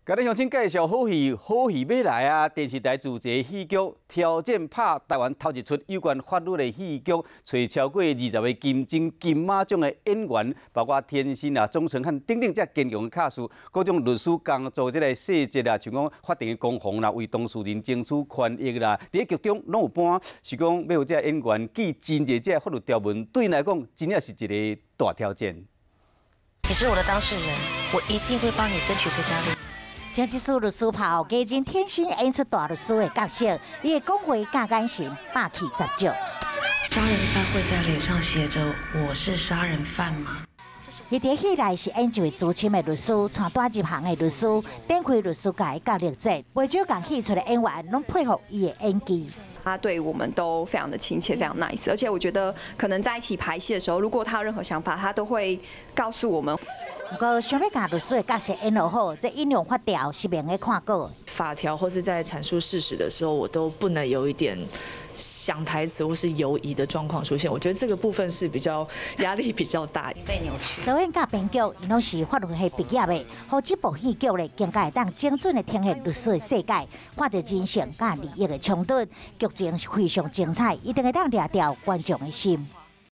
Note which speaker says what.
Speaker 1: 共咱鄉親介紹好戲，好戲欲來啊！電視台自製戲劇挑戰拍台灣頭一齣有關法律的戲劇，揣超過20個金鐘金馬獎的演員，包括天心啊、鍾成漢等等，這堅強的卡司，各種律師工作這個細節啊，像講法庭的攻防啦，為當事人爭取權益啦，佇劇中攏有搬，是講欲予這演員記真濟這法律條文，對𪜶來講真正是一個大挑戰。
Speaker 2: 你是我的當事人，我一定會幫你爭取最佳利益。
Speaker 3: 這一出律師炮，藝人天心演出大律師的角色，伊的講話佮眼神霸氣十足。
Speaker 2: 殺人犯會在臉上寫着“我是殺人犯”嗎？
Speaker 3: 伊佇戲內是演一位資深的律師，帶單入行的律師，展開律師界的角力戰。袂少共戲出的演員攏佩服伊的演技。
Speaker 4: 他對我們都非常的親切，非常 nice，而且我覺得可能在一起排戲的時候，如果他有任何想法，他都會告訴我們。
Speaker 3: 毋過，想欲共律師的角色演落好，這引用法條是袂用看稿。
Speaker 5: 法條或是在闡述事實的時候，我都不能有一點想台詞或是猶疑的狀況出現。我覺得這個部分是比較壓力比較大。
Speaker 2: 被扭曲。
Speaker 3: 導演佮編劇，𪜶攏是法律系畢業的，予這部戲劇咧，更加會當精準的呈現律師的世界，看著人性佮利益的衝突，劇情是非常精彩，一定會當掠著觀眾的心。